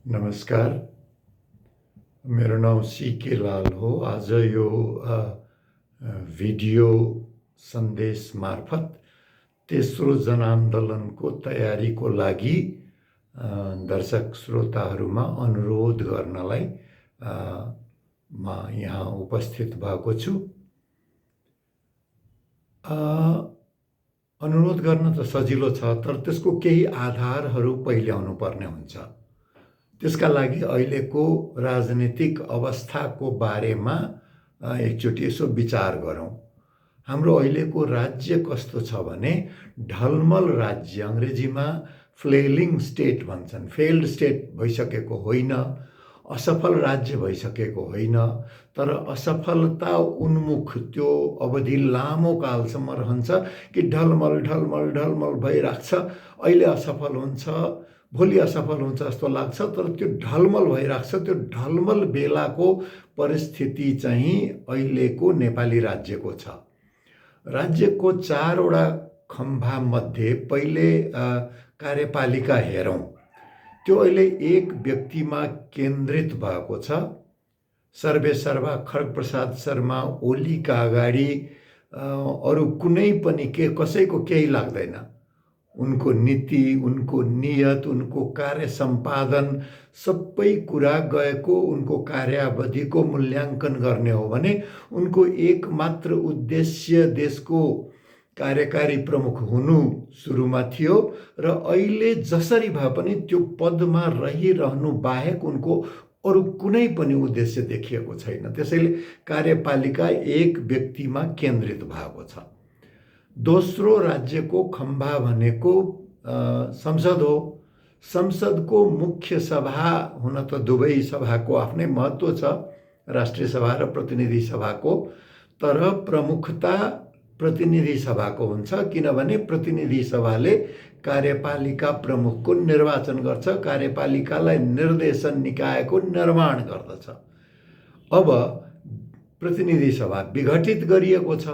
नमस्कार। मेरो नाम सीके लाल हो। आज यो भिडियो सन्देश मार्फत तेस्रो जनआन्दोलनको तयारीको लागि दर्शक श्रोताहरूमा अनुरोध गर्नलाई म यहाँ उपस्थित भएको छु। अनुरोध गर्न त सजिलो छ, तर त्यसको केही आधारहरू पहिल्याउनु पर्ने हुन्छ। त्यसका लागि अहिलेको राजनीतिक अवस्थाको बारेमा एकचोटि यसो विचार गरौँ। हाम्रो अहिलेको राज्य कस्तो छ भने ढलमल राज्य, अङ्ग्रेजीमा फ्लेलिङ स्टेट भन्छन्। फेल्ड स्टेट भइसकेको होइन, असफल राज्य भइसकेको होइन, तर असफलता उन्मुख त्यो अवधि लामो कालसम्म रहन्छ कि ढलमल ढलमल ढलमल भइरहेको छ। अहिले असफल हुन्छ, भोलि असफल हुन्छ जस्तो लाग्छ, तर त्यो ढलमल भइरहेको छ। त्यो ढलमल बेलाको परिस्थिति चाहिँ अहिलेको नेपाली राज्यको छ। राज्यको 4वटा खम्बामध्ये पहिले कार्यपालिका हेरौँ। त्यो अहिले एक व्यक्तिमा केन्द्रित भएको छ। सर्वेसर्वा खड्गप्रसाद शर्मा ओलीका अगाडि अरू कुनै पनि कसैको केही लाग्दैन। उनको नीति, उनको नियत, उनको कार्य सम्पादन सबै कुरा गएको उनको कार्यावधिको मूल्याङ्कन गर्ने हो भने उनको एकमात्र उद्देश्य देशको कार्यकारी प्रमुख हुनु सुरुमा थियो र अहिले जसरी भए पनि त्यो पदमा रहिरहनु बाहेक उनको अरू कुनै पनि उद्देश्य देखिएको छैन। त्यसैले कार्यपालिका एक व्यक्तिमा केन्द्रित भएको छ। दोस्रो राज्यको खम्बा भनेको संसद हो। संसदको मुख्य सभा हुन त दुवै सभाको आफ्नै महत्त्व छ, राष्ट्रिय सभा र प्रतिनिधि सभाको, तर प्रमुखता प्रतिनिधि सभाको हुन्छ, किनभने प्रतिनिधि सभाले कार्यपालिका प्रमुखको निर्वाचन गर्छ, कार्यपालिकालाई निर्देशन निकायको निर्माण गर्दछ। अब प्रतिनिधि सभा विघटित गरिएको छ,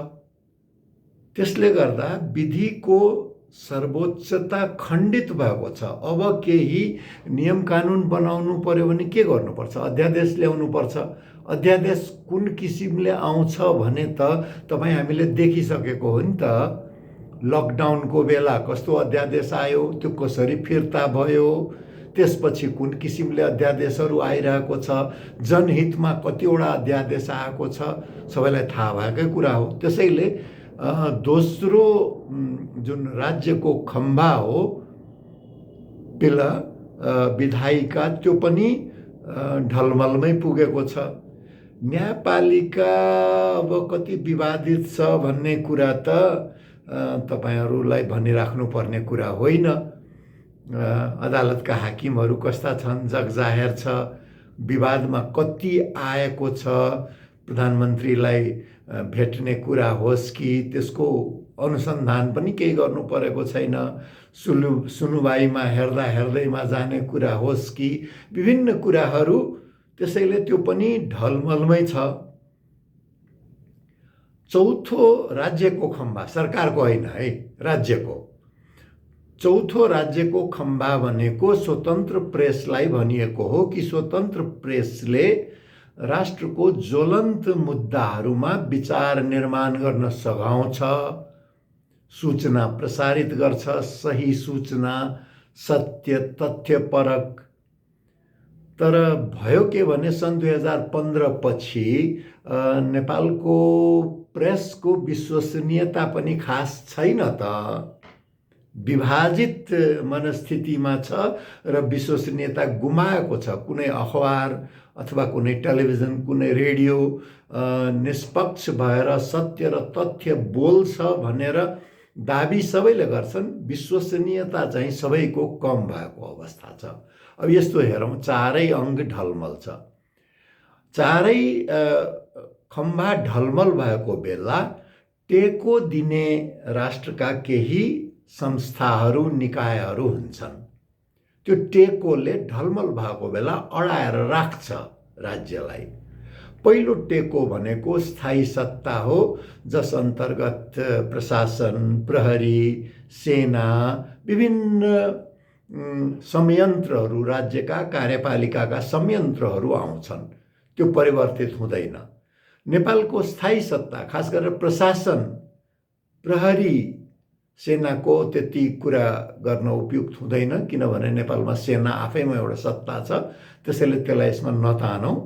त्यसले गर्दा विधिको सर्वोच्चता खण्डित भएको छ। अब केही नियम कानुन बनाउनु पर्यो भने के गर्नुपर्छ? अध्यादेश ल्याउनु पर्छ। अध्यादेश कुन किसिमले आउँछ भने त तपाईँ हामीले देखिसकेको हो नि त। लकडाउनको बेला कस्तो अध्यादेश आयो, त्यो कसरी फिर्ता भयो, त्यसपछि कुन किसिमले अध्यादेशहरू आइरहेको छ, जनहितमा कतिवटा अध्यादेश आएको छ, सबैलाई थाहा भएकै कुरा हो। त्यसैले दोस्रो जुन राज्यको खम्बा हो पिला विधायिका, त्यो पनि ढलमलमै पुगेको छ। न्यायपालिका अब कति विवादित छ भन्ने कुरा त तपाईहरूलाई भनिराख्नु पर्ने कुरा होइन। अदालतका हाकिमहरू कस्ता छन् जगजाहेर छ। विवादमा कति आएको छ, प्रधानमन्त्रीलाई भेट्ने कुरा होस् कि त्यसको अनुसन्धान पनि केही गर्नु परेको छैन। सुनुवाईमा हेर्दैमा जाने कुरा होस् कि विभिन्न कुराहरू, त्यसैले त्यो पनि ढलमलमै छ। चौथो राज्यको खम्बा, सरकारको होइन है, राज्यको चौथो राज्यको खम्बा भनेको स्वतन्त्र प्रेसलाई भनिएको हो कि स्वतन्त्र प्रेसले राष्ट्रको ज्वलन्त मुद्दाहरूमा विचार निर्माण गर्न सघाउँछ, सूचना प्रसारित गर्छ, सही सूचना, सत्य तथ्यपरक। तर भयो के भने सन् 2015 पछि नेपालको प्रेसको विश्वसनीयता पनि खास छैन त। विभाजित मनस्थितिमा छ र विश्वसनीयता गुमाएको छ। कुनै अखबार अथवा कुनै टेलिभिजन, कुनै रेडियो निष्पक्ष भएर सत्य र तथ्य बोल्छ भनेर दाबी सबैले गर्छन्, विश्वसनीयता चाहिँ सबैको कम भएको अवस्था छ। अब यस्तो हेरौँ, चारै अङ्ग ढलमल छ। चारै खम्बा ढलमल भएको बेला टेको दिने राष्ट्रका केही संस्थाहरू, निकायहरू हुन्छन्। त्यो टेकोले ढलमल भएको बेला अडाएर राख्छ राज्यलाई। पहिलो टेको भनेको स्थायी सत्ता हो, जस अन्तर्गत प्रशासन, प्रहरी, सेना, विभिन्न संयन्त्रहरू, राज्यका कार्यपालिकाका संयन्त्रहरू आउँछन्, त्यो परिवर्तित हुँदैन। नेपालको स्थायी सत्ता, खास गरेर प्रशासन, प्रहरी, सेनाको त्यति कुरा गर्न उपयुक्त हुँदैन, किनभने नेपालमा सेना आफैमा एउटा सत्ता छ, त्यसैले त्यसलाई यसमा नतानौँ।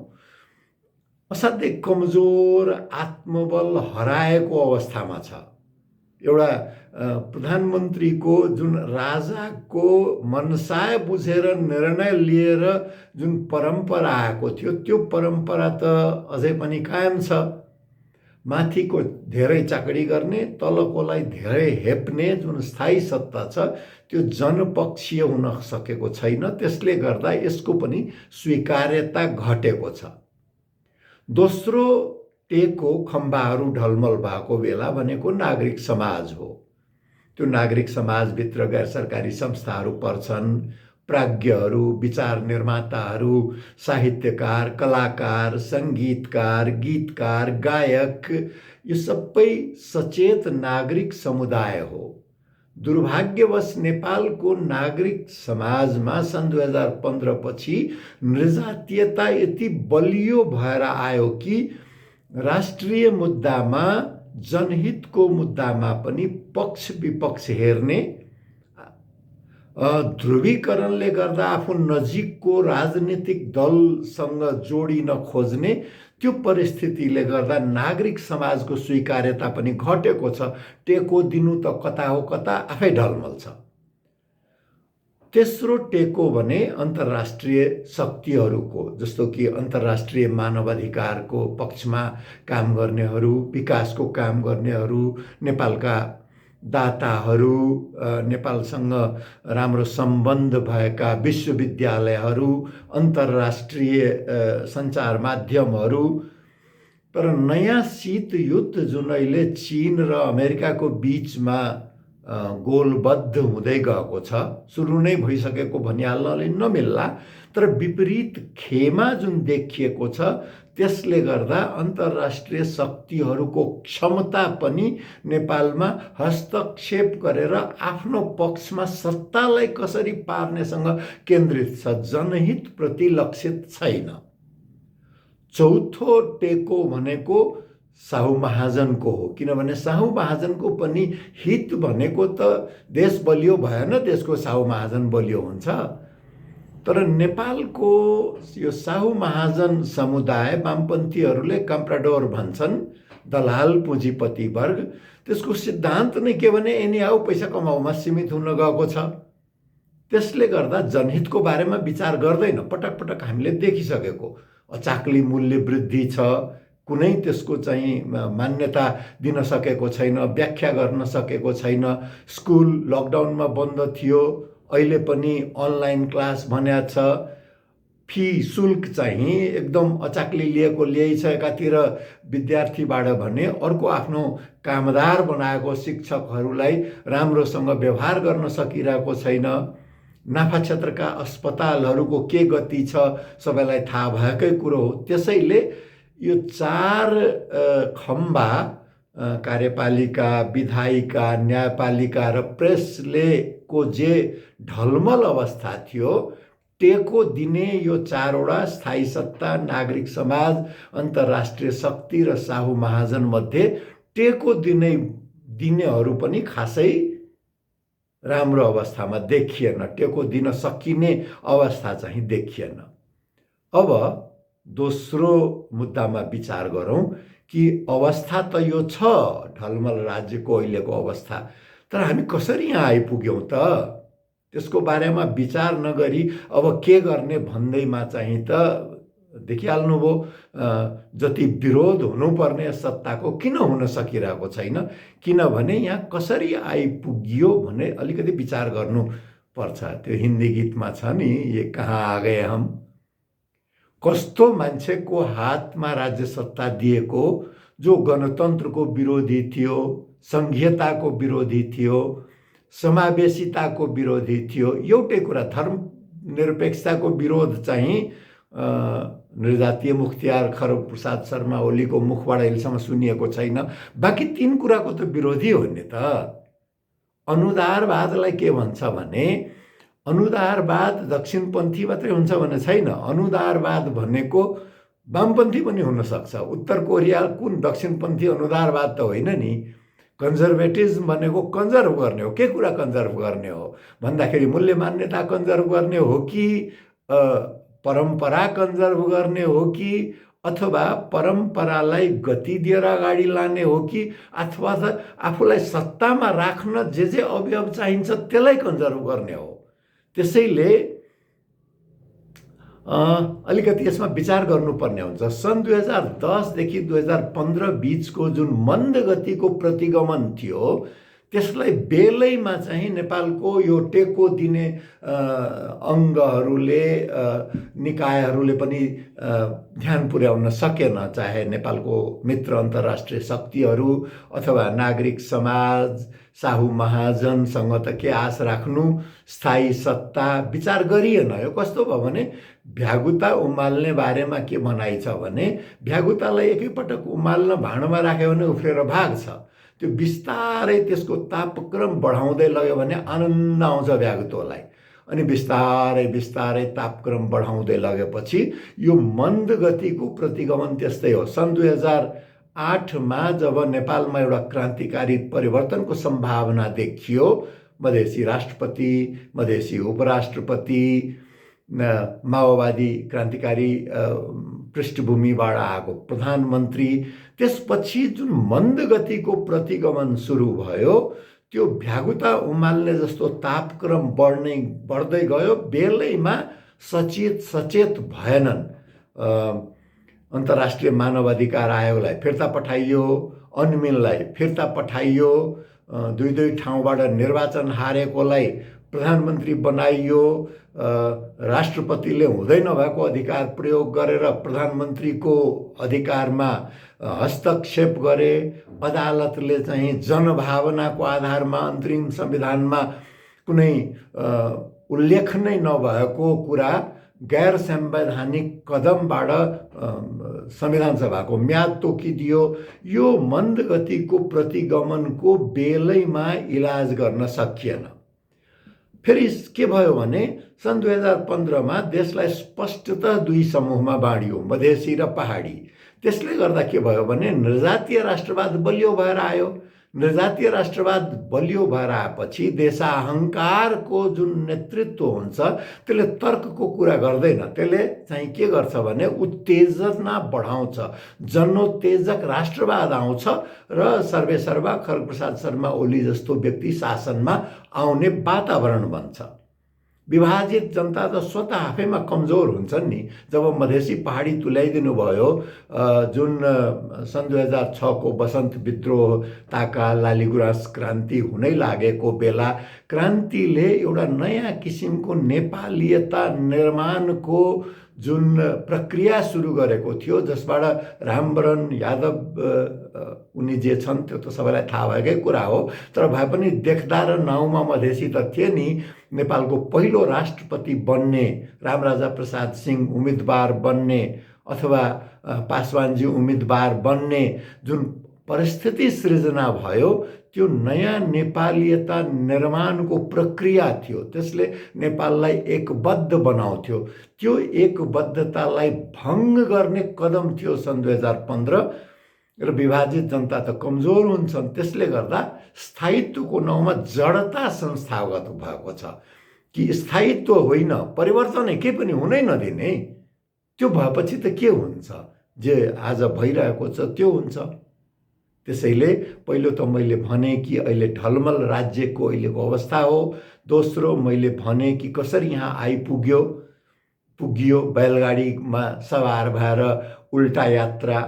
असाध्यै कमजोर, आत्मबल हराएको अवस्थामा छ। एउटा प्रधानमन्त्रीको जुन राजाको मनसाय बुझेर निर्णय लिएर जुन परम्परा आएको थियो, त्यो परम्परा त अझै पनि कायम छ। माथिको धेरै चाकडी गर्ने, तलकोलाई धेरै हेप्ने जुन स्थायी सत्ता छ, त्यो जनपक्षीय हुन सकेको छैन। त्यसले गर्दा यसको पनि स्वीकार्यता घटेको छ। दोस्रो टेको खम्बाहरू ढलमल भएको बेला भनेको नागरिक समाज हो। त्यो नागरिक समाजभित्र गैर सरकारी संस्थाहरू पर्छन्, प्राज्ञहरू, विचार निर्माताहरू, साहित्यकार, कलाकार, सङ्गीतकार, गीतकार, गायक, यो सबै सचेत नागरिक समुदाय हो। दुर्भाग्यवश नेपालको नागरिक समाजमा सन् 2015 पछि निर्जातीयता यति बलियो भएर आयो कि राष्ट्रिय मुद्दामा, जनहितको मुद्दामा पनि पक्ष विपक्ष हेर्ने, ध्रुवीकरणले गर्दा आफू नजिकको राजनीतिक दलसँग जोडिन खोज्ने, त्यो परिस्थितिले गर्दा नागरिक समाजको स्वीकार्यता पनि घटेको छ। टेको दिनु त कता हो कता, आफै ढलमल छ। तेस्रो टेको भने अन्तर्राष्ट्रिय शक्तिहरूको, जस्तो कि अन्तर्राष्ट्रिय मानवाधिकारको पक्षमा काम गर्नेहरू, विकासको काम गर्नेहरू, नेपालका दाताहरू, नेपालसँग राम्रो सम्बन्ध भएका विश्वविद्यालयहरू, अन्तर्राष्ट्रिय सञ्चार माध्यमहरू। तर नयाँ शीत युद्ध जुन अहिले चीन र अमेरिकाको बीचमा गोलबद्ध हुँदै गएको छ, सुरु नै भइसकेको भनिहाल्नले नमिल्ला, तर विपरीत खेमा जुन देखिएको छ, त्यसले गर्दा अन्तर्राष्ट्रिय शक्तिहरूको क्षमता पनि नेपालमा हस्तक्षेप गरेर आफ्नो पक्षमा सत्तालाई कसरी पार्नेसँग केन्द्रित छ, जनहितप्रति लक्षित छैन। चौथो टेको भनेको साहु महाजनको हो, किनभने साहु महाजनको पनि हित भनेको त देश बलियो भएन त्यसको साहु महाजन बलियो हुन्छ। तर नेपालको यो साहु महाजन समुदाय, वामपन्थीहरूले कम्प्राडोर भन्छन्, दलाल पुँजीपति वर्ग, त्यसको सिद्धान्त नै के भने एनी पैसा कमाउमा सीमित हुन गएको छ। त्यसले गर्दा जनहितको बारेमा विचार गर्दैन। पटक पटक हामीले देखिसकेको अचाक्ली मूल्य वृद्धि छ, कुनै त्यसको चाहिँ मान्यता दिन सकेको छैन, व्याख्या गर्न सकेको छैन। स्कुल लकडाउनमा बन्द थियो, अहिले पनि अनलाइन क्लास भन्या छ। फी शुल्क चाहिँ एकदम अचाक्ली ल्याइ छ। एकातिर विद्यार्थीबाट भने अर्को आफ्नो कामदार बनाएको शिक्षकहरूलाई राम्रोसँग व्यवहार गर्न सकिरहेको छैन। नाफा क्षेत्रका अस्पतालहरूको के गति छ सबैलाई थाहा भएकै कुरो हो। त्यसैले यो चार खम्बा, कार्यपालिका, विधायिका, न्यायपालिका र प्रेसले को जे ढलमल अवस्था थियो, टेको दिने यो चारवटा स्थायी सत्ता, नागरिक समाज, अन्तर्राष्ट्रिय शक्ति र साहु महाजन मध्ये टेको दिनेहरू पनि खासै राम्रो अवस्थामा देखिएन। टेको दिन सकिने अवस्था चाहिँ देखिएन। अब दोस्रो मुद्दामा विचार गरौँ कि अवस्था त यो छ ढलमल राज्यको अहिलेको अवस्था, तर हामी कसरी यहाँ आइपुग्यौँ त? त्यसको बारेमा विचार नगरी अब के गर्ने भन्दैमा चाहिँ त देखिहाल्नुभयो जति विरोध हुनुपर्ने सत्ताको किन हुन सकिरहेको छैन। किनभने यहाँ कसरी आइपुगियो भने अलिकति विचार गर्नुपर्छ। त्यो हिन्दी गीतमा छ नि, ये कहाँ आ गए हम। कस्तो मान्छेको हातमा राज्य सत्ता दिएको जो गणतन्त्रको विरोधी थियो, संघीयताको विरोधी थियो, समावेशिताको विरोधी थियो। एउटै कुरा, धर्मनिरपेक्षताको विरोध चाहिँ निर्जातीय मुख्तियार खरग प्रसाद शर्मा ओलीको मुखबाट अहिलेसम्म सुनिएको छैन। बाँकी तीन कुराको त विरोधी हो नि त। अनुदारवादलाई के भन्छ भने अनुदारवाद दक्षिणपन्थी मात्रै हुन्छ भन्ने छैन। अनुदारवाद भनेको वामपन्थी पनि हुनसक्छ। उत्तर कोरिया कुन दक्षिणपन्थी अनुदारवाद त होइन नि। कन्जर्भेटिज्म भनेको कन्जर्भ गर्ने हो। के कुरा कन्जर्भ गर्ने हो भन्दाखेरि मूल्य मान्यता कन्जर्भ गर्ने हो कि परम्परा कन्जर्भ गर्ने हो कि अथवा परम्परालाई गति दिएर अगाडि लाने हो कि अथवा त आफूलाई सत्तामा राख्न जे अवयव चाहिन्छ त्यसलाई कन्जर्भ गर्ने हो। त्यसैले अलिकति यसमा विचार गर्नुपर्ने हुन्छ। सन् 2010 देखि 2015 बीचको जुन मन्द गतिको प्रतिगमन थियो त्यसलाई बेलैमा चाहिँ नेपालको यो टेको दिने अङ्गहरूले निकायहरूले पनि ध्यान पुर्याउन सकेन। चाहे नेपालको मित्र अन्तर्राष्ट्रिय शक्तिहरू अथवा नागरिक समाज, साहु महाजनसँग त के आश राख्नु, स्थायी सत्ता विचार गरिएन। यो कस्तो भयो भने भ्यागुता उमाल्ने बारेमा के भनाइ छ भने भ्यागुतालाई एकैपटक उमाल्न भाँडोमा राख्यो भने उफ्रेर भाग्छ। त्यो बिस्तारै त्यसको तापक्रम बढाउँदै लग्यो भने आनन्द आउँछ भ्यागुतोलाई। अनि बिस्तारै बिस्तारै तापक्रम बढाउँदै लगेपछि यो मन्द गतिको प्रतिगमन त्यस्तै हो। सन् 2008मा जब नेपालमा एउटा क्रान्तिकारी परिवर्तनको सम्भावना देखियो, मधेसी राष्ट्रपति, मधेसी उपराष्ट्रपति, माओवादी क्रान्तिकारी पृष्ठभूमिबाट आएको प्रधानमन्त्री, त्यसपछि जुन मन्द गतिको प्रतिगमन सुरु भयो त्यो भ्यागुता उमाल्ने जस्तो तापक्रम बढ्दै गयो। बेलैमा सचेत भएनन्। अन्तर्राष्ट्रिय मानवाधिकार आयोगलाई फिर्ता पठाइयो, अन्मिललाई फिर्ता पठाइयो, दुई ठाउँबाट निर्वाचन हारेकोलाई प्रधानमन्त्री बनाइयो, राष्ट्रपतिले हुँदै नभएको अधिकार प्रयोग गरेर प्रधानमन्त्रीको अधिकारमा हस्तक्षेप गरे, अदालतले चाहिँ जनभावनाको आधारमा अन्तरिम संविधानमा कुनै उल्लेख नै नभएको कुरा गैर संवैधानिक कदमबाट संविधान सभाको म्याद तोकिदियो। यो मन्द गतिको प्रतिगमनको बेलैमा इलाज गर्न सकिएन। फेरि के भयो भने सन् 2015मा देशलाई स्पष्टतः दुई समूहमा बाँडियो, मधेसी र पहाडी। त्यसले गर्दा के भयो भने निर्जातीय राष्ट्रवाद बलियो भएर आयो। निर्जातीय राष्ट्रवाद बलियो भएर आएपछि देशाहङ्कारको जुन नेतृत्व हुन्छ त्यसले तर्कको कुरा गर्दैन। त्यसले चाहिँ के गर्छ भने उत्तेजना बढाउँछ, जनोत्तेजक राष्ट्रवाद आउँछ र सर्वेसर्वा खड्गप्रसाद शर्मा ओली जस्तो व्यक्ति शासनमा आउने वातावरण बन्छ। विभाजित जनता त स्वतः आफैमा कमजोर हुन्छन् नि। जब मधेसी पहाडी तुल्याइदिनु भयो, जुन सन् 2006को वसन्त विद्रोह, ताका लालीगुराँस क्रान्ति हुनै लागेको बेला क्रान्तिले एउटा नयाँ किसिमको नेपालीयता निर्माणको जुन प्रक्रिया सुरु गरेको थियो, जसबाट रामवरण यादव उनी जे छन् त्यो त सबैलाई थाहा भएकै कुरा हो। तर भए पनि देख्दा र नाउँमा मधेसी त थिए नि। नेपालको पहिलो राष्ट्रपति बन्ने, रामराजा प्रसाद सिंह उम्मेदवार बन्ने अथवा पासवानजी उम्मेदवार बन्ने जुन परिस्थिति सृजना भयो त्यो नयाँ नेपालीयता निर्माणको प्रक्रिया थियो। त्यसले नेपाललाई एकबद्ध बनाउँथ्यो। त्यो एकबद्धतालाई भङ्ग गर्ने कदम थियो सन् 2015। र विभाजित जनता त कमजोर हुन्छन्। त्यसले गर्दा स्थायित्वको नाउँमा जडता संस्थागत भएको छ कि स्थायित्व होइन, परिवर्तन केही पनि हुनै नदिने। त्यो भएपछि त के हुन्छ? जे आज भइरहेको छ त्यो हुन्छ। त्यसैले पहिलो त मैले भने कि अहिले ढलमल राज्यको अहिलेको अवस्था हो। दोस्रो मैले भने कि कसरी यहाँ पुगियो बैलगाडीमा सवार भएर उल्टा यात्रा।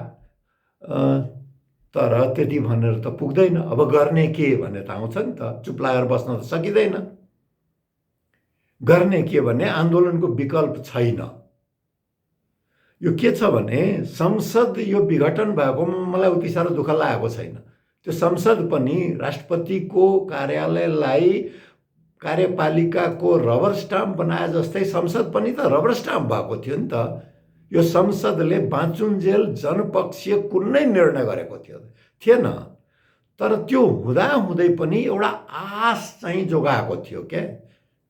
तर त्यति भनेर त पुग्दैन। अब गर्ने के भन्ने त आउँछ नि त। चुप लागेर बस्न त सकिँदैन। गर्ने के भने आन्दोलनको विकल्प छैन। यो के छ भने संसद यो विघटन भएकोमा मलाई उति साह्रो दुःख लागेको छैन। त्यो संसद पनि राष्ट्रपतिको कार्यालयलाई कार्यपालिकाको रबर स्टाम्प बनाए जस्तै संसद पनि त रबर स्टाम्प भएको थियो नि त। यो संसदले बाँचुन्जेल जनपक्षीय कुनै निर्णय गरेको थिएन। तर त्यो हुँदाहुँदै पनि एउटा आश चाहिँ जोगाएको थियो क्या।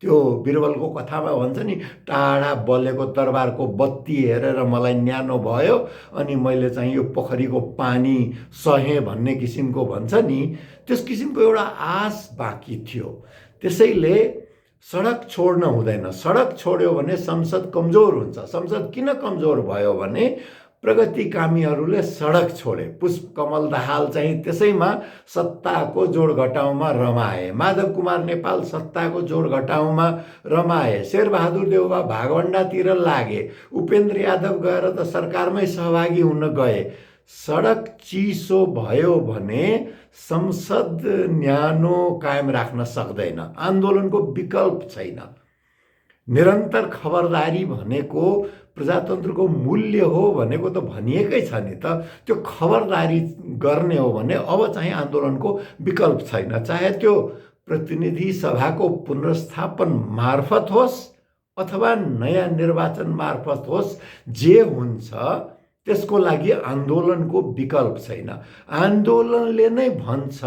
त्यो बिरबलको कथामा भन्छ नि, टाढा बलेको दरबारको बत्ती हेरेर मलाई न्यानो भयो अनि मैले चाहिँ यो पोखरीको पानी सहेँ भन्ने किसिमको भन्छ नि, त्यस किसिमको एउटा आश बाँकी थियो। त्यसैले सडक छोड्न हुँदैन। सडक छोड्यो भने संसद कमजोर हुन्छ। संसद किन कमजोर भयो भने प्रगतिकामीहरूले सडक छोडे। पुष्पकमल दाहाल चाहिँ त्यसैमा सत्ताको जोडघटाउमा रमाए। माधव कुमार नेपाल सत्ताको जोडघटाउमा रमाए। शेरबहादुर देउवा भागवण्डातिर लागे। उपेन्द्र यादव गएर त सरकारमै सहभागी हुन गए। सडक चिसो भयो भने संसद न्यानो कायम राख्न सक्दैन। आन्दोलनको विकल्प छैन। निरन्तर खबरदारी भनेको प्रजातन्त्रको मूल्य हो भनेको त भनिएकै छ नि त। त्यो खबरदारी गर्ने हो भने अब चाहिँ आन्दोलनको विकल्प छैन। चाहे त्यो प्रतिनिधि सभाको पुनर्स्थापन मार्फत होस् अथवा नयाँ निर्वाचन मार्फत होस्, जे हुन्छ त्यसको लागि आन्दोलनको विकल्प छैन। आन्दोलनले नै भन्छ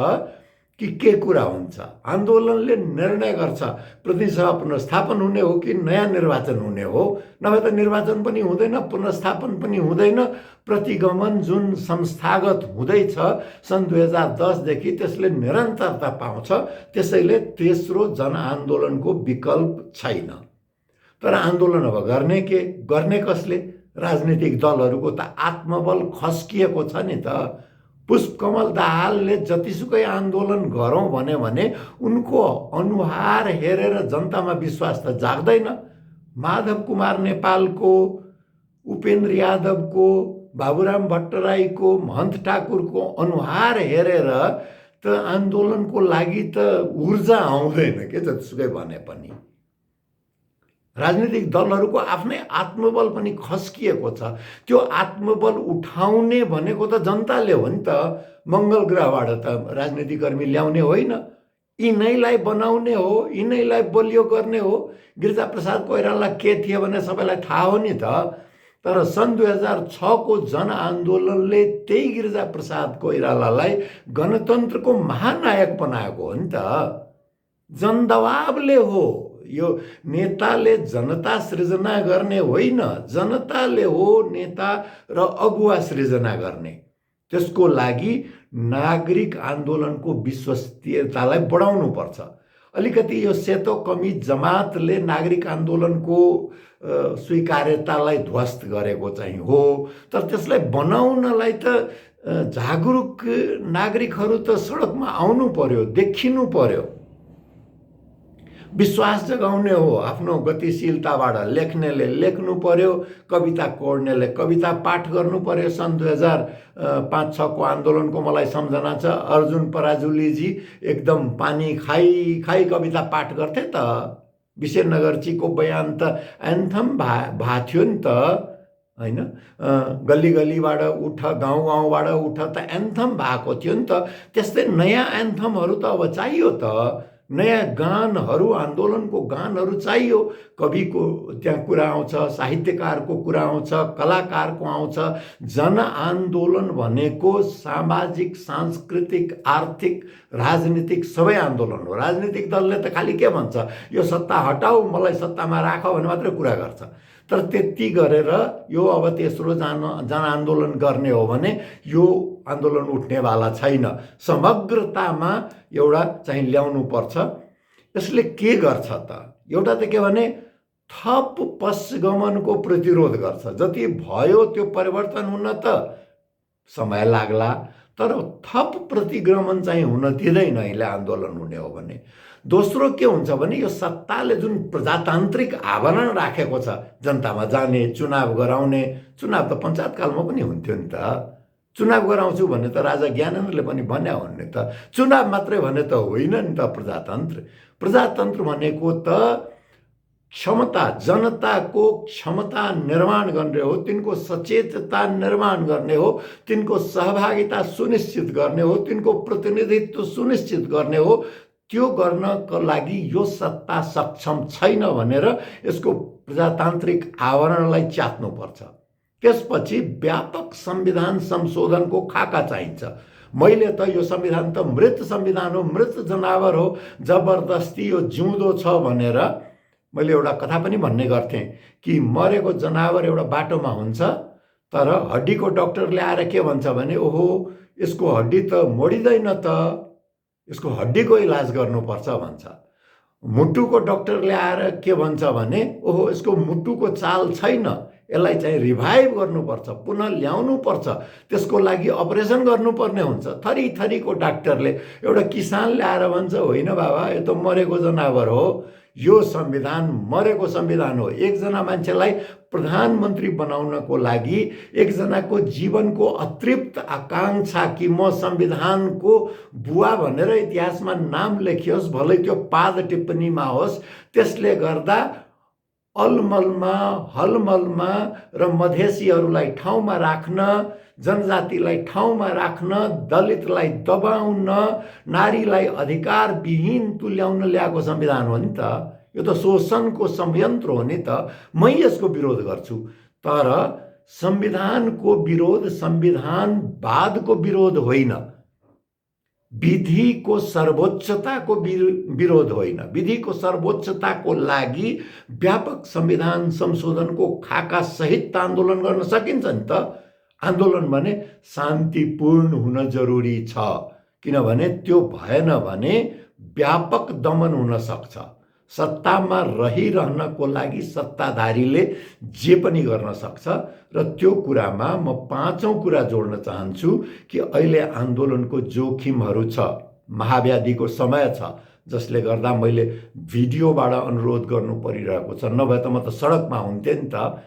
कि के कुरा हुन्छ। आन्दोलनले निर्णय गर्छ प्रतिनिधि सभा पुनर्स्थापन हुने हो कि नयाँ निर्वाचन हुने हो। नभए त निर्वाचन पनि हुँदैन, पुनर्स्थापन पनि हुँदैन। प्रतिगमन जुन संस्थागत हुँदैछ सन् 2010 देखि त्यसले निरन्तरता पाउँछ। त्यसैले तेस्रो जनआन्दोलनको विकल्प छैन। तर आन्दोलन अब गर्ने कसले? राजनीतिक दलहरूको त आत्मबल खस्किएको छ नि त। पुष्पकमल दाहालले जतिसुकै आन्दोलन गरौँ भने उनको अनुहार हेरेर जनतामा विश्वास त जाग्दैन। माधव कुमार नेपालको, उपेन्द्र यादवको, बाबुराम भट्टराईको, महन्त ठाकुरको अनुहार हेरेर त आन्दोलनको लागि त ऊर्जा आउँदैन के जतिसुकै भने पनि। राजनीतिक दलहरूको आफ्नै आत्मबल पनि खस्किएको छ। त्यो आत्मबल उठाउने भनेको त जनताले हो नि त। मङ्गल ग्रहबाट त राजनीतिकर्मी ल्याउने होइन, यिनैलाई बनाउने हो, यिनैलाई बलियो गर्ने हो। गिरिजाप्रसाद कोइराला के थिए भने सबैलाई थाहा हो नि त। तर सन् 2006 को जनआन्दोलनले त्यही गिरिजाप्रसाद कोइरालालाई गणतन्त्रको महानायक बनाएको हो नि त। जनदबावले हो। यो नेताले जनता सृजना गर्ने होइन, जनताले हो नेता र अगुवा सृजना गर्ने। त्यसको लागि नागरिक आन्दोलनको विश्वसनीयतालाई बढाउनु पर्छ। अलिकति यो सेतो कमिज जमातले नागरिक आन्दोलनको स्वीकार्यतालाई ध्वस्त गरेको चाहिँ हो। तर त्यसलाई बनाउनलाई त जागरुक नागरिकहरू त सडकमा आउनु पर्यो, देखिनु पर्यो। विश्वास जगाउने हो। आफ्नो गतिशीलताबाट लेख्नेले लेख्नु पर्यो, कविता कोर्नेले कविता पाठ गर्नु पर्यो। सन् 2005-06 को आन्दोलनको मलाई सम्झना छ, अर्जुन पराजुलीजी एकदम पानी खाई खाई कविता पाठ गर्थे त। विशेषनगरजीको बयान त एन्थम थियो नि त, होइन? गल्ली गल्लीबाट उठ, गाउँ गाउँबाट उठ त एन्थम भएको थियो नि त। त्यस्तै नयाँ एन्थमहरू त अब चाहियो त। नयाँ गानहरू, आन्दोलनको गानहरू चाहियो। कविको त्यहाँ कुरा आउँछ, साहित्यकारको कुरा आउँछ, कलाकारको आउँछ। जनआन्दोलन भनेको सामाजिक, सांस्कृतिक, आर्थिक, राजनीतिक सबै आन्दोलन हो। राजनीतिक दलले त खालि के भन्छ, यो सत्ता हटाऊ, मलाई सत्तामा राख भने मात्रै कुरा गर्छ। तर त्यति गरेर यो अब तेस्रो जनआन्दोलन गर्ने हो भने यो आन्दोलन उठ्नेवाला छैन। समग्रतामा एउटा चाहिँ ल्याउनु पर्छ। यसले के गर्छ त? एउटा त के भने थप पशगमनको प्रतिरोध गर्छ। जति भयो त्यो परिवर्तन हुन त समय लाग्ला, तर थप प्रतिगमन चाहिँ हुन दिँदैन अहिले आन्दोलन हुने हो भने। दोस्रो के हुन्छ भने यो सत्ताले जुन प्रजातान्त्रिक आवरण राखेको छ, जनतामा जाने, चुनाव गराउने। चुनाव त पञ्चायतकालमा पनि हुन्थ्यो नि त। चुनाव गराउँछु भने त राजा ज्ञानेन्द्रले पनि भन्या हुन् नि त। चुनाव मात्रै भने त होइन नि त प्रजातन्त्र। प्रजातन्त्र भनेको त क्षमता, जनताको क्षमता निर्माण गर्ने हो, तिनको सचेतता निर्माण गर्ने हो, तिनको सहभागिता सुनिश्चित गर्ने हो, तिनको प्रतिनिधित्व सुनिश्चित गर्ने हो। त्यो गर्नको लागि यो सत्ता सक्षम छैन भनेर यसको प्रजातान्त्रिक आवरणलाई च्यात्नुपर्छ। त्यसपछि व्यापक संविधान संशोधनको खाका चाहिन्छ। मैले त यो संविधान त मृत संविधान हो, मृत जनावर हो, जबरदस्ती यो जिउँदो छ भनेर मैले एउटा कथा पनि भन्ने गर्थेँ कि मरेको जनावर एउटा बाटोमा हुन्छ, तर हड्डीको डक्टरले आएर के भन्छ भने ओहो यसको हड्डी त मोडिँदैन त, यसको हड्डीको इलाज गर्नुपर्छ भन्छ। मुटुको डक्टरले आएर के भन्छ भने ओहो यसको मुटुको चाल छैन, यसलाई चाहिँ रिभाइभ गर्नुपर्छ, पुनः ल्याउनुपर्छ, त्यसको लागि अपरेसन गर्नुपर्ने हुन्छ। थरी थरीको डाक्टरले, एउटा किसानले आएर भन्छ होइन बाबा यो त मरेको जनावर हो, यो संविधान मरेको संविधान हो। एकजना मान्छेलाई प्रधानमन्त्री बनाउनको लागि एकजनाको जीवनको अतृप्त आकांक्षा कि म संविधानको बुवा भनेर इतिहासमा नाम लेखियोस्, भलै त्यो पाद टिप्पणीमा होस्, त्यसले गर्दा अलमलमा हलमलमा र मधेसीहरूलाई ठाउँमा राख्न, जनजातिलाई ठाउँमा राख्न, दलितलाई दबाउन, नारीलाई अधिकार विहीन तुल्याउन ल्याएको संविधान हो नि त। यो त शोषणको संयन्त्र हो नि त। मै यसको विरोध गर्छु, तर संविधानको विरोध संविधानवादको विरोध होइन, विधिको सर्वोच्चताको विरोध होइन। विधिको सर्वोच्चताको लागि व्यापक संविधान संशोधनको खाका सहित आन्दोलन गर्न सकिन्छ नि त। आन्दोलन भने शान्तिपूर्ण हुन जरुरी छ, किनभने त्यो भएन भने व्यापक दमन हुन सक्छ। सत्तामा रहिरहनको लागि सत्ताधारीले जे पनि गर्न सक्छ। र त्यो कुरामा म पाँचौं कुरा जोड्न चाहन्छु कि अहिले आन्दोलनको जोखिमहरू छ। महाव्याधिको समय छ, जसले गर्दा मैले भिडियोबाट अनुरोध गर्नु परिरहेको छ, नभए त म त सडकमा हुन्थेँ नि त।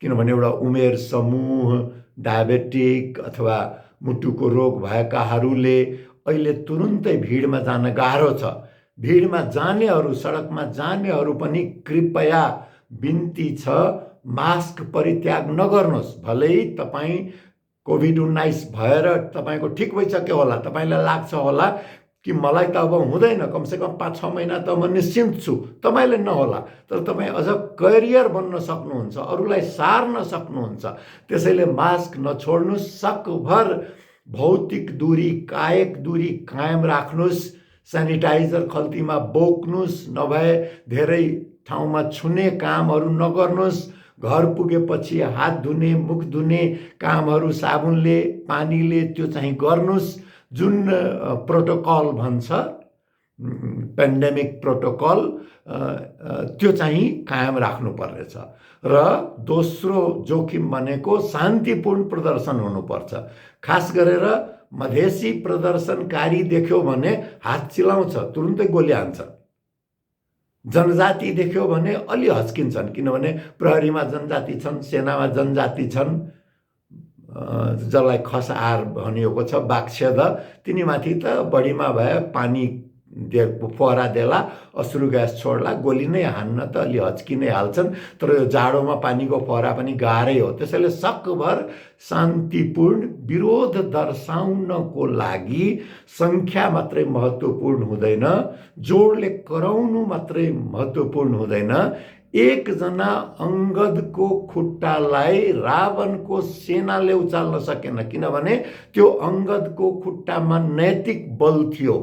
किनभने एउटा उमेर समूह, डायबेटिक अथवा मुटुको रोग भएकाहरूले अहिले तुरुन्तै भिडमा जान गाह्रो छ। भिडमा जानेहरू, सडकमा जानेहरू पनि कृपया बिन्ती छ मास्क परित्याग नगर्नुहोस्। भलै तपाईँ कोभिड-19 भएर तपाईँको ठिक भइसक्यो होला, तपाईँलाई लाग्छ होला कि मलाई त अब हुँदैन, कमसेकम 5-6 महिना त म निश्चिन्त छु, तपाईँले नहोला, तर तपाईँ अझ करियर बन्न सक्नुहुन्छ, अरूलाई सार्न सक्नुहुन्छ। त्यसैले मास्क नछोड्नुहोस्, सकभर भौतिक दूरी, कायिक दूरी कायम राख्नुहोस्, सेनिटाइजर खल्तीमा बोक्नुहोस्, नभए धेरै ठाउँमा छुने कामहरू नगर्नुहोस्, घर पुगेपछि हात धुने, मुख धुने कामहरू साबुनले, पानीले त्यो चाहिँ गर्नुहोस्। जुन प्रोटोकल भन्छ पेन्डेमिक प्रोटोकल, त्यो चाहिँ कायम राख्नुपर्नेछ। र दोस्रो जोखिम भनेको शान्तिपूर्ण प्रदर्शन हुनुपर्छ। खास गरेर मधेसी प्रदर्शनकारी देख्यो भने हात चिलाउँछ, तुरुन्तै गोली हान्छ। जनजाति देख्यो भने अलि हच्किन्छन्, किनभने प्रहरीमा जनजाति छन्, सेनामा जनजाति छन्, जसलाई खस आहार भनिएको छ, बाक्षेद, तिनीमाथि त बढीमा भए पानी फोहरा देला, अश्रु ग्यास छोड्ला, गोली नै हान्न त अलि हच्कि नै हाल्छन्। तर यो जाडोमा पानीको फोहरा पनि गाह्रै हो। त्यसैले सकभर शान्तिपूर्ण विरोध दर्शाउनको लागि सङ्ख्या मात्रै महत्त्वपूर्ण हुँदैन, जोडले कराउनु मात्रै महत्त्वपूर्ण हुँदैन। एकजना अङ्गदको खुट्टालाई रावणको सेनाले उचाल्न सकेन, किनभने त्यो अङ्गदको खुट्टामा नैतिक बल थियो।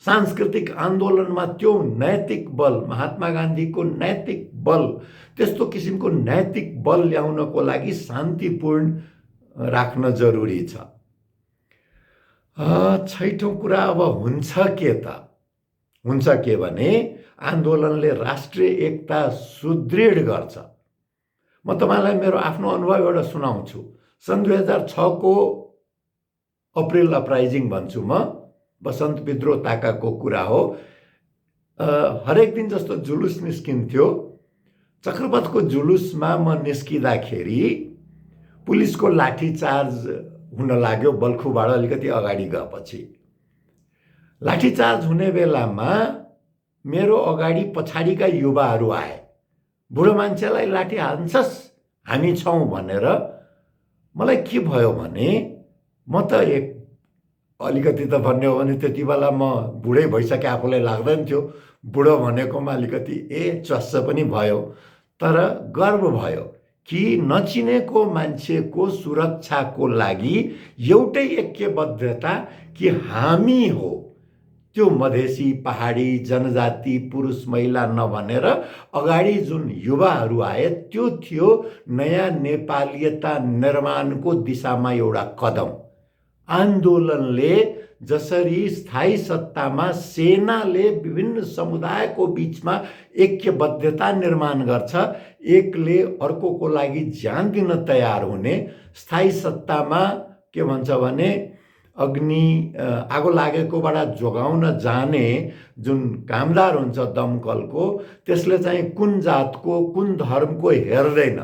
सांस्कृतिक आन्दोलनमा त्यो नैतिक बल, महात्मा गान्धीको नैतिक बल, त्यस्तो किसिमको नैतिक बल ल्याउनको लागि शान्तिपूर्ण राख्न जरुरी छ। छैठौँ कुरा अब हुन्छ के त? हुन्छ के भने आन्दोलनले राष्ट्रिय एकता सुदृढ गर्छ। म तपाईलाई मेरो आफ्नो अनुभव एउटा सुनाउँछु। सन् 2006 को अप्रिल अपराइजिङ भन्छु म, बसन्त विद्रोह ताकाको कुरा हो। हरेक दिन जस्तो जुलुस निस्किन्थ्यो। चक्रपथको जुलुसमा म निस्किँदाखेरि पुलिसको लाठीचार्ज हुन लाग्यो, बल्खुबाट अलिकति अगाडि गएपछि। लाठीचार्ज हुने बेलामा मेरो अगाडि पछाडिका युवाहरू आए। बुढो मान्छेलाई लाठी हान्छस्, हामी छौँ भनेर। मलाई के भयो भने म त अलिकति त भन्ने हो भने त्यति बेला म बुढै भइसके आफूलाई लाग्दैन थियो। बुढो भनेकोमा अलिकति च्वास्स पनि भयो, तर गर्व भयो कि नचिनेको मान्छेको सुरक्षाको लागि एउटै ऐक्यबद्धता कि हामी हो, त्यो मधेसी पहाडी जनजाति पुरुष महिला नभनेर अगाडि जुन युवाहरू आए त्यो थियो नयाँ नेपालीयता निर्माणको दिशामा एउटा कदम। आन्दोलनले जसरी स्थायी सत्तामा सेनाले विभिन्न समुदायको बीचमा ऐक्यबद्धता निर्माण गर्छ, एकले अर्कोको लागि ज्यान दिन तयार हुने, स्थायी सत्तामा के भन्छ भने आगो लागेकोबाट जोगाउन जाने जुन कामदार हुन्छ दमकलको, त्यसले चाहिँ कुन जातको कुन धर्मको हेर्दैन,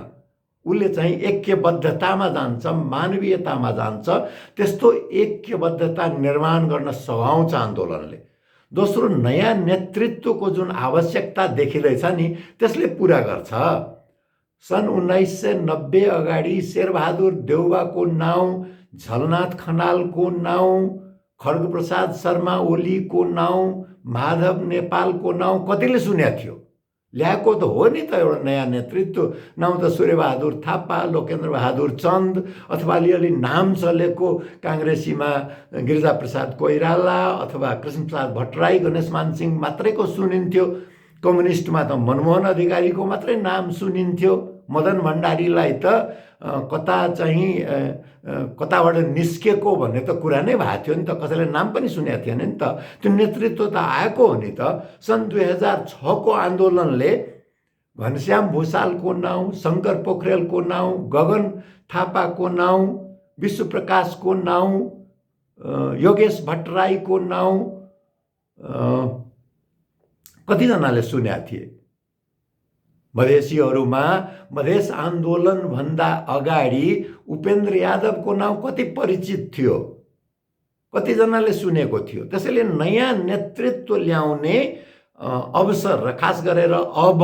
उसले चाहिँ ऐक्यबद्धतामा जान्छ, मानवीयतामा जान्छ। त्यस्तो ऐक्यबद्धता निर्माण गर्न सघाउँछ आन्दोलनले। दोस्रो, नयाँ नेतृत्वको जुन आवश्यकता देखिँदैछ नि त्यसले पुरा गर्छ। सन् 1990 अगाडि शेरबहादुर देउवाको नाउँ, झलनाथ खनालको नाउँ, खड्गप्रसाद शर्मा ओलीको नाउँ, माधव नेपालको नाउँ कतिले सुनेको थियो? ल्याएको त हो नि त एउटा नयाँ नेतृत्व। नाउँ त सूर्यबहादुर थापा, लोकेन्द्र बहादुर चन्द, अथवा अलिअलि नाम चलेको काङ्ग्रेसीमा गिरिजाप्रसाद कोइराला अथवा कृष्णप्रसाद भट्टराई, गणेशमान सिंह मात्रैको सुनिन्थ्यो। कम्युनिस्टमा त मनमोहन अधिकारीको मात्रै नाम सुनिन्थ्यो। मदन भण्डारीलाई त कता चाहिँ कताबाट निस्केको भन्ने त कुरा नै भएको थियो नि त, कसैले नाम पनि सुनेको थिएन नि त। त्यो नेतृत्व त आएको हो नि त। सन् 2006 को आन्दोलनले घनश्याम भुषालको नाउँ, शङ्कर पोखरेलको नाउँ, गगन थापाको नाउँ, विश्वप्रकाशको नाउँ, योगेश भट्टराईको नाउँ कतिजनाले सुनेका थिए? मधेसीहरूमा मधेस आन्दोलनभन्दा अगाडि उपेन्द्र यादवको नाउँ कति परिचित थियो? कतिजनाले सुनेको थियो? त्यसैले नयाँ नेतृत्व ल्याउने अवसर, र खास गरेर अब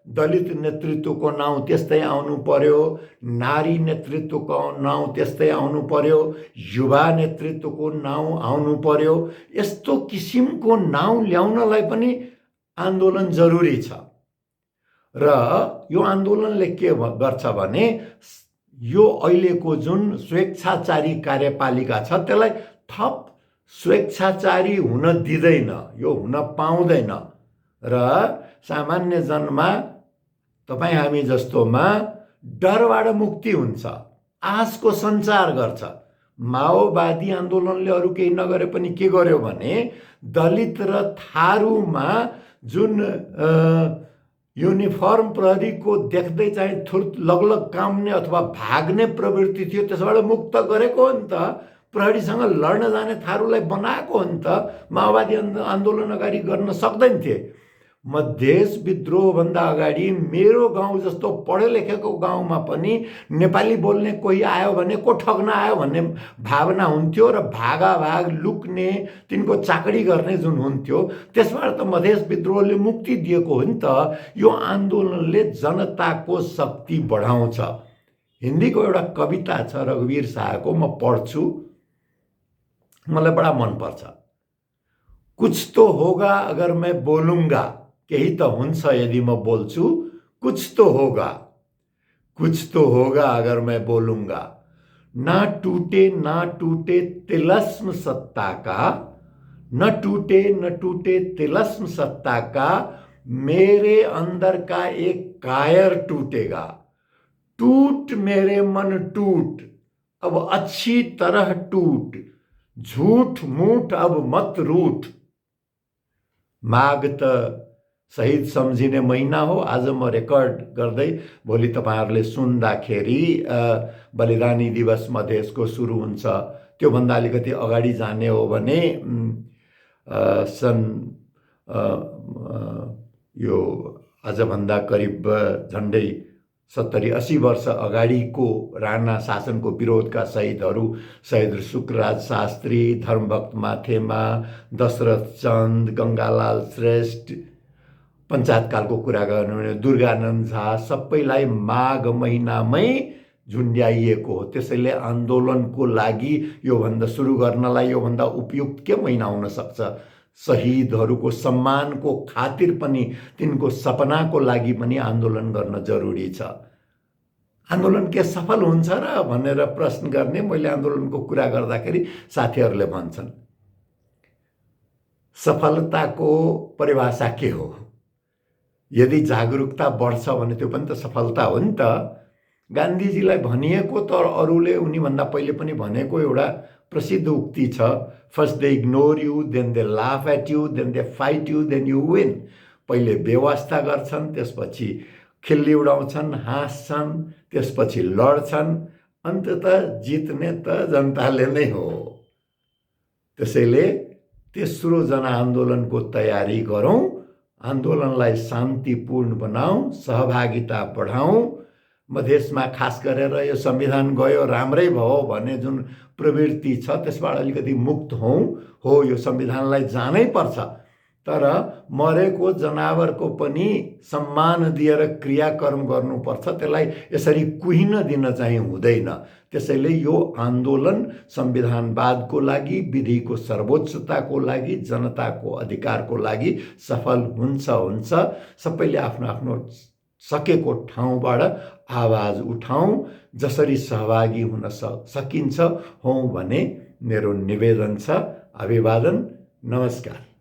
दलित नेतृत्वको नाउँ त्यस्तै आउनु पर्यो, नारी नेतृत्वको नाउँ त्यस्तै आउनु पर्यो, युवा नेतृत्वको नाउँ आउनु पर्यो। यस्तो किसिमको नाउँ ल्याउनलाई पनि आन्दोलन जरुरी छ। र यो आन्दोलनले के गर्छ भने यो अहिलेको जुन स्वेच्छाचारी कार्यपालिका छ त्यसलाई थप स्वेच्छाचारी हुन दिँदैन, यो हुन पाउँदैन। र सामान्य जनमा, तपाईँ हामी जस्तोमा डरबाट मुक्ति हुन्छ, आशको सञ्चार गर्छ। माओवादी आन्दोलनले अरू केही नगरे पनि के गर्यो भने दलित र थारूमा जुन युनिफर्म प्रहरीको देख्दै चाहिँ लगलग काम्ने अथवा भाग्ने प्रवृत्ति थियो, त्यसबाट मुक्त गरेको हो नि त। प्रहरीसँग लड्न जाने थारूलाई बनाएको हो नि त। माओवादी आन्दोलन अगाडि गर्न सक्दैन थिए। मधेस विद्रोहभन्दा अगाडि मेरो गाउँ जस्तो पढे लेखेको गाउँमा पनि नेपाली बोल्ने कोही आयो भने को ठग्न आयो भन्ने भावना हुन्थ्यो, र भागाभाग लुक्ने, तिनको चाकडी गर्ने जुन हुन्थ्यो, त्यसबाट त मधेस विद्रोहले मुक्ति दिएको हो नि त। यो आन्दोलनले जनताको शक्ति बढाउँछ। हिन्दीको एउटा कविता छ रघुवीर शाहको, म पढ्छु, मलाई बडा मनपर्छ। कुछ तो होगा अगर मैं बोलूँगा, केही त हुन्छ यदि म बोल्छु। कुछ तो होगा, कुछ तो होगा अगर मैं बोलूँगा। ना टूटे तिलस्म सत्ता का, न टूटे तिलस्म सत्ता का, मेरे अंदर का एक कायर टूटेगा। टूट मेरे मन टूट, अब अच्छी तरह टूट, झूठ मूठ अब मत रूठ। माघ त शहीद सम्झिने महिना हो। आज म रेकर्ड गर्दै भोलि तपाईँहरूले सुन्दाखेरि बलिदानी दिवस मधेसको सुरु हुन्छ। त्योभन्दा अलिकति अगाडि जाने हो भने सन् यो आजभन्दा करिब झन्डै 70-80 वर्ष अगाडिको राणा शासनको विरोधका शहीदहरू, शहीद शुक्रराज शास्त्री, धर्मभक्त माथेमा, दशरथ चन्द, गङ्गालाल श्रेष्ठ, पञ्चायतकालको कुरा गर्नु भने दुर्गानन्द झा, सबैलाई माघ महिनामै झुन्ड्याइएको हो। त्यसैले आन्दोलनको लागि योभन्दा सुरु गर्नलाई योभन्दा उपयुक्त के महिना हुन सक्छ? शहीदहरूको सम्मानको खातिर पनि, तिनको सपनाको लागि पनि आन्दोलन गर्न जरुरी छ। आन्दोलन के सफल हुन्छ र भनेर प्रश्न गर्ने मैले आन्दोलनको कुरा गर्दाखेरि साथीहरूले भन्छन् सफलताको परिभाषा के हो? यदि जागरुकता बढ्छ भने त्यो पनि त सफलता हो नि त। गान्धीजीलाई भनिएको तर अरूले उनीभन्दा पहिले पनि भनेको एउटा प्रसिद्ध उक्ति छ, first they ignore you, then they laugh at you, then they fight you, then you win. पहिले बेवास्ता गर्छन्, त्यसपछि खिल्ली उडाउँछन्, हाँस्छन्, त्यसपछि लड्छन्, अन्ततः जित्ने त जनताले नै हो। त्यसैले तेस्रो जनआन्दोलनको तयारी गरौँ, आन्दोलनलाई शान्तिपूर्ण बनाऊ, सहभागिता बढाऊ। मधेसमा खास गरेर यो संविधान गयो राम्रै भयो भन्ने जुन प्रवृत्ति छ त्यसबाट अलिकति मुक्त हौँ। हो, यो संविधानलाई जानै पर्छ, तर मरेको जनावरको पनि सम्मान दिएर क्रियाकर्म गर्नुपर्छ, त्यसलाई यसरी कुहिन दिन चाहिँ हुँदैन। त्यसैले यो आन्दोलन संविधानवादको लागि, विधिको सर्वोच्चताको लागि, जनताको अधिकारको लागि सफल हुन्छ। सबैले आफ्नो आफ्नो सकेको ठाउँबाट आवाज उठाउँ, जसरी सहभागी हुन सकिन्छ हौँ भने मेरो निवेदन छ। अभिवादन, नमस्कार।